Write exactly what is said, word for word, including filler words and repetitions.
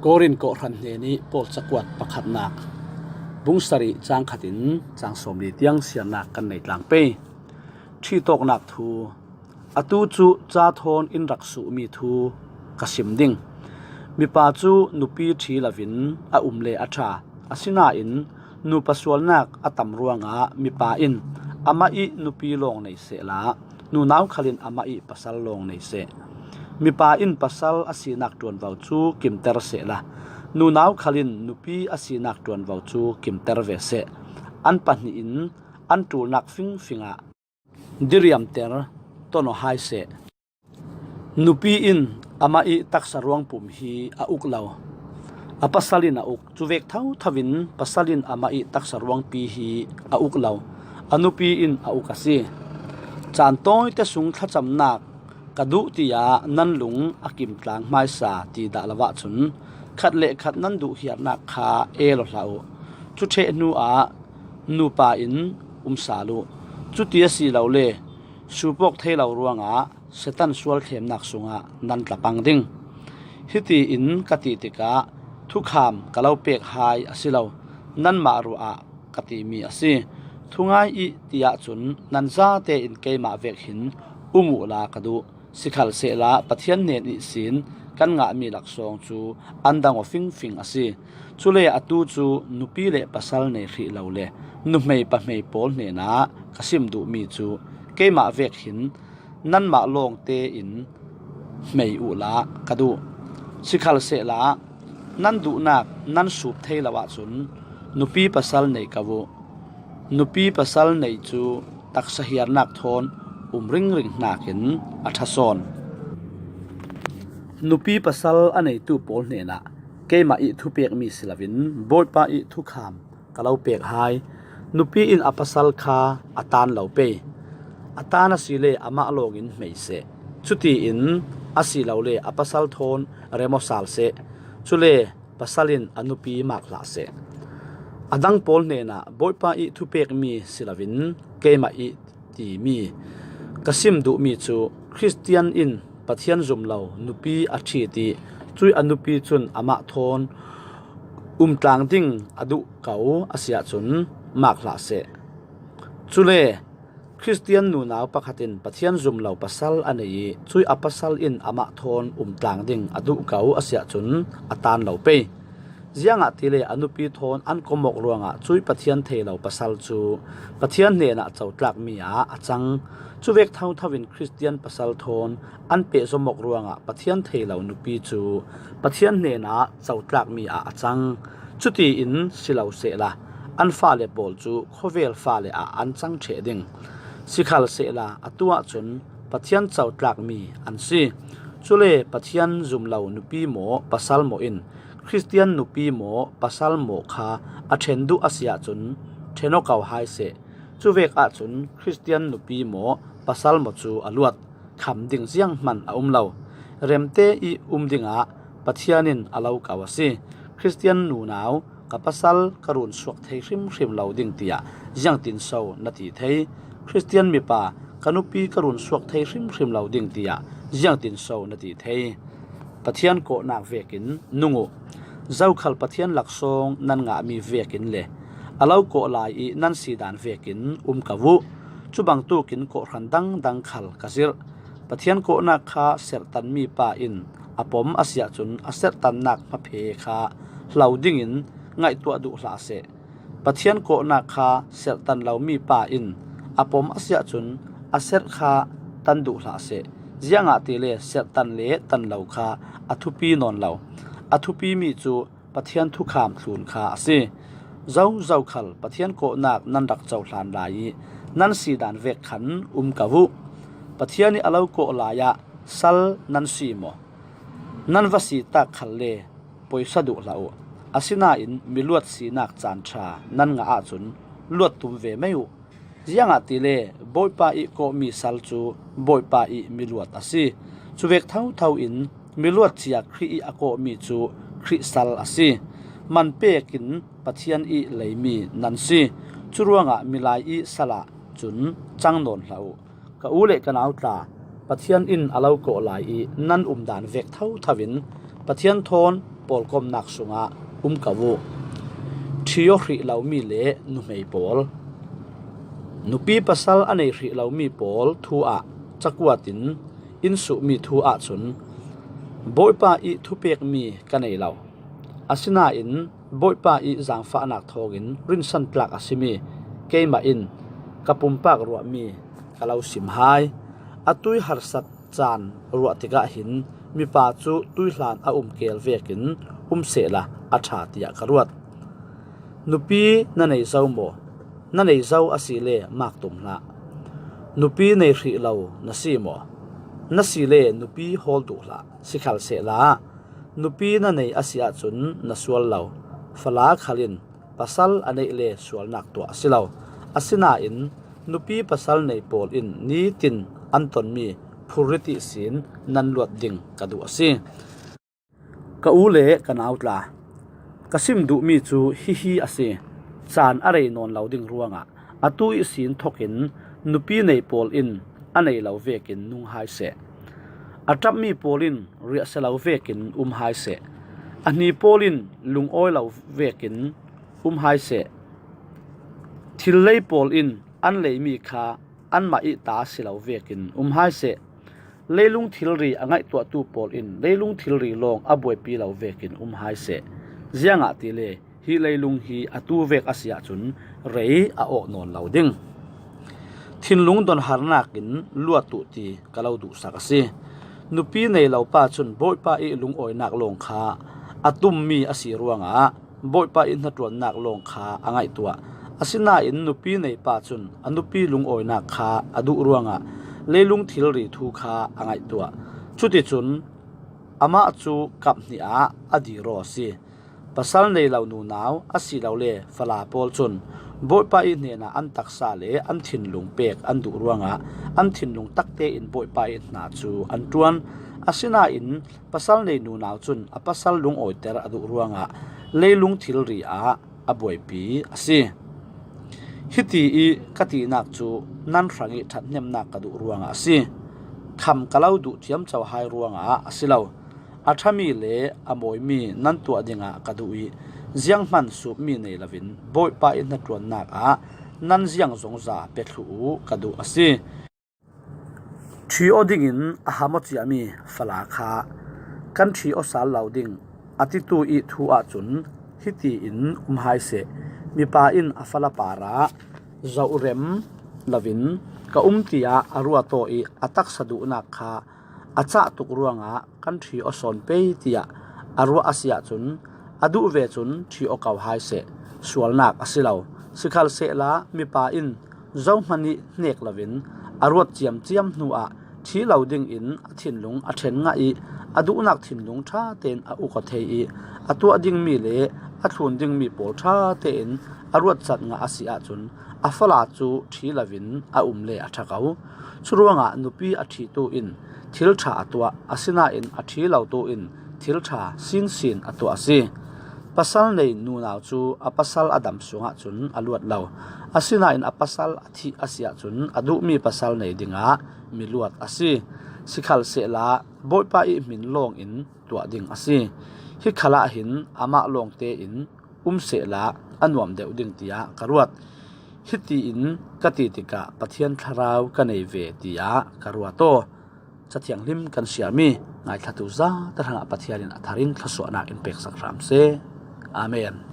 Korin kawhhran hnenih Paul cakuat pakhatnak, bung sarih cang khatin cang sawmli tiang siarnak kan nei tlang pei. Ṭhitawknak thu. Atu cu ca thawn in rak suhmi thu ka sim ding. Mipa cu nupi ṭhi loin a um le a ṭha, asinain nupa sualnak a tam ruangah mipa in amah ih nupi lawng nei sehla, nunau khal in amah ih pasal lawng nei seh. Mipa in pasal a sinak ṭuanvo cu kimter sehla, nunau khal in nupi a sinak ṭuanvo cu kimter ve seh. An pahnih in an ṭulnak fingfing ah diriamter ton aw hai seh. Nupi in amah ih taksa ruangpum hi a uk lo, a pasal in a uk. Cuvek thotho in pasal in amah ih taksa ruangpi hi a uk lo, a nupi in a uk a si. Caan tawite sung thlacamnak ka duh tiah nan lung a kimtlang hmaisa ti dah lo ahcun khat le khat nan duh hiarnak kha el aw hlah uh. Cu ṭheh hnu ah nupa in um sal uh. Cuti a si lo le suupawk thei lo ruangah Satan sual thlemnak sungah nan tla pang ding. Hiti in ka ti tikah thukham ka lo pek hai a si lo, nanmah ruah ah ka timi a si. Thungai ih ti ahcun nan zate in keimah vek hin um uhla ka duh. Sikhalsehla Pathian hnen ihsin kan ngahmi laksawng cu an dang aw fingfing a si. Cule atu cu nupi le pasal nei hrih lo le nuhmei pahmei pawl hnenah ka sim duhmi cu keimah vek hin nanmah lawngte in hmei uhla ka duh. Sikhalsehla nan duhnak nan sup thei lo ahcun nupi pasal nei ko uh. Nupi pasal nei cu taksa hiarnak thawn um ringring hnakin a ṭha sawn. Nupi pasal a neitu pawl hnenah keimah ih thupekmi si loin Bawipa ih thukham ka lo pek hai. Nupi in a pasal kha a tan lo pei. A tan a si le amah lawngin hmei seh. Cutiin a si lo le a pasal thawn rem aw sal seh. Cule pasal in a nupi mak hlah seh. A dang pawl hnenah Bawipa ih thupekmi si loin keimah ih timi ka sim duhmi cu Khristian in Pathian zum lo nupi a ṭhit ih cuih a nupi cun amah thawn umtlang ding a duh ko a si ahcun mak hlah seh. Cule Khristian nunau pakhat in Pathian zum lo pasal a nei ih cuih a pasal in amah thawn umtlang ding a duh ko a si ahcun a tan lo pei. Ziangahtile a nupi thawn an kom awk ruangah cuih Pathian thei lo pasal cu Pathian hnenah cotlakmi ah a cang. Cuvek thotho in Khristian pasal thawn an pehzom awk ruangah Pathian thei lo nupi cu Pathian hnenah cotlakmi ah a cang. Cutiin si lo sehla an fale pawl cu khawvel fale ah an cang ṭheh ding. Sikhalsehla atu ahcun Pathian cotlakmi an si. Cule Pathian zum lo nupi maw pasal maw in Khristian nupi maw pasal maw kha a ṭhen duh a si ahcun ṭhen aw ko hai seh. Cuvek ahcun Khristian nupi maw pasal maw cu a luat, kham ding zianghman a um lo. Remte ih um dingah Pathian in a lo ko a si. Khristian nunau, ka pasal ka run suak thei hrimhrim lo ding tiah ziangtinso na ti thei? Khristian mipa, ka nupi ka run suak thei hrimhrim lo ding tiah ziangtinso na ti thei? Pathian kawhnak vekin nung uh. Zokhal Pathian laksawng nan ngahmi vekin le a lo kawh lai ih nan sidan vekin um ko uh. Cubangtukin kawhhran dangdang khal ka zirh. Pathian kawhnak kha serhtanmi pa in a pom a si ahcun a serhtannak hmaphe kha hlo dingin ngaihtuah duh hlah seh. Pathian kawhnak kha serhtan lomi pa in a pom a si ahcun a serh kha tan duh hlah seh. Ziangahtile serhtan le tan lo kha a thupi nawn lo. A thupimi cu Pathian thukham thlun kha a si. Zozo khal Pathian kawhnak nan rak cohlan lai ih nan sidan vek khan um ko uh. Pathian ih a lo kawh lai ah sal nan si maw? Nan va si tak khal le poisa duh hlah uh. Asinain miluat sinak caan ṭha nan ngah ahcun luat tum ve mei uh. Ziangahtile Bawipa ih kawhmi sal cu Bawipa ih miluat a si. Cuvek thotho in miluat cia Khrih ih a kawhmi cu Khrih sal a si. Man pekin Pathian ih leimi nan si. Curuangah milai ih sal ah cun cang nawn hlah uh. Ka u le ka nau tla, Pathian in a lo kawh lai ih nan umdan vek thotho in Pathian thawn pawlkomnak sungah um ko uh. Ṭhi aw hrih lomi le nuhmei pawl. Nupi pasal a nei hrih lomi pawl thu ah cakuatin in suhmi thu ahcun Bawipa ih thupekmi ka nei lo. Asinain Bawipa ih zaangfahnak thawngin rinsan tlak a simi keimah in ka pumpak ruahmi ka lo sim hai. A tui harsat caan ruah tikah hin mipa cu tuihlan a um keel vekin um sehla a ṭha tiah ka ruat. Nupi na nei zo maw? Na nei zo asile mak tum hlah. Nupi nei hrih lo na si maw? Na si le nupi hawl duh hlah. Sikhalsehla nupi na nei a si ahcun na sual lo. Fala khal in pasal a neih le sualnak tuah a si lo. Asinain nupi pasal nei pawl in nitin an tonmi phurrit ihsin nan luat ding ka duh a si. Ka u le ka nau tla, ka sim duhmi cu hihi a si. Caan a rei nawn lo ding ruangah atu ihsin thokin nupi nei pawl in a nei lo vekin nung hai seh. A ṭapmi pawl in riahsia lo vekin um hai seh. A hni pawl in lungawi lo vekin um hai seh. Thil lei pawl in an leimi kha anmah ih ta si lo vekin um hai seh. Leilung thilri a ngaihtuahtu pawl in leilung thilri lawng a buaipi lo vekin um hai seh. Ziangahtile hi leilung hi atu vek a si ahcun rei a awh nawn lo ding. Thinlung donharnak in luat uh ti ka lo duhsak a si. Nupi nei lo pa cun Bawipa ih lungawinak lawng kha a tummi a si ruangah Bawipa ih hnaṭuannak lawng kha a ngaihtuah. Asinain nupi nei pa cun a nupi lungawinak kha a duh ruangah leilung thilri thu kha a ngaihtuah. Cuticun amah cu kap hnih ah a dir aw a si. Pasal nei lo nunau asilole fala pawl cun Bawipa ih hnenah an taksa le an thinlung pek an duh ruangah an thinlung takte in Bawipa ih hna cu an ṭuan. Asinain pasal nei nunau cun a pasal lungawiter a duh ruangah leilung thilri ah a buaipi a si. Hiti ih ka tinak cu nan hrangih ṭhathnemnak ka duh ruangah a si. Kham ka lo duh ṭhiamco hai ruangah a si lo. A ṭhami le a mawimi nan tuah dingah ka duh ih zianghman supmi nei loin Bawipa ih hnaṭuannak ah nan ziang zongza pe thluh uh ka duh a si. Ṭhi aw dingin a ham aw ciami fala kha kan ṭhi aw sal lo ding a titu ih thu ahcun hiti in um hai seh. Mipa in a fala parah zohrem loin ka um tiah a ruat aw ih a taksa duhnak kha a cah tuk ruangah kan ṭhi aw sawn pei tiah a ruah a si ahcun a duh ve cun ṭhi aw ko hai seh, sualnak a si lo. Sikhalsehla mipa in zohman ih hnek loin a ruat ciamciam hnuah ṭhi lo dingin a thinlung a ṭhen ngah ih a duhnak thinlung ṭha tein a uk aw thei ih a tuah dingmi le a thlun dingmi pawl ṭha tein a ruat cat ngah a si ahcun a fala cu ṭhi loin a um le a ṭha ko. Curuangah nupi a ṭhitu in thil ṭha a tuah, asinain a ṭhi lotu in thil ṭha sinsin a tuah a si. Pasal nei nunau cu a pasal a dam sungah cun a luat lo, asinain a pasal a thih a si ahcun a duhmi pasal nei dingah mi luat a si. Sikhalsehla Bawipa ih hmin lawngin tuah ding a si. Hi khalah hin amah lawngte in um sehla a nuam deuh ding tiah ka ruat. Hiti in ka ti tikah Pathian thlarau ka nei ve tiah ka ruat aw. Cathianghlim kan siarmi ngaithlatu zate hrangah Pathian in a thar in thluasuahnak in peksak hram seh. Amen.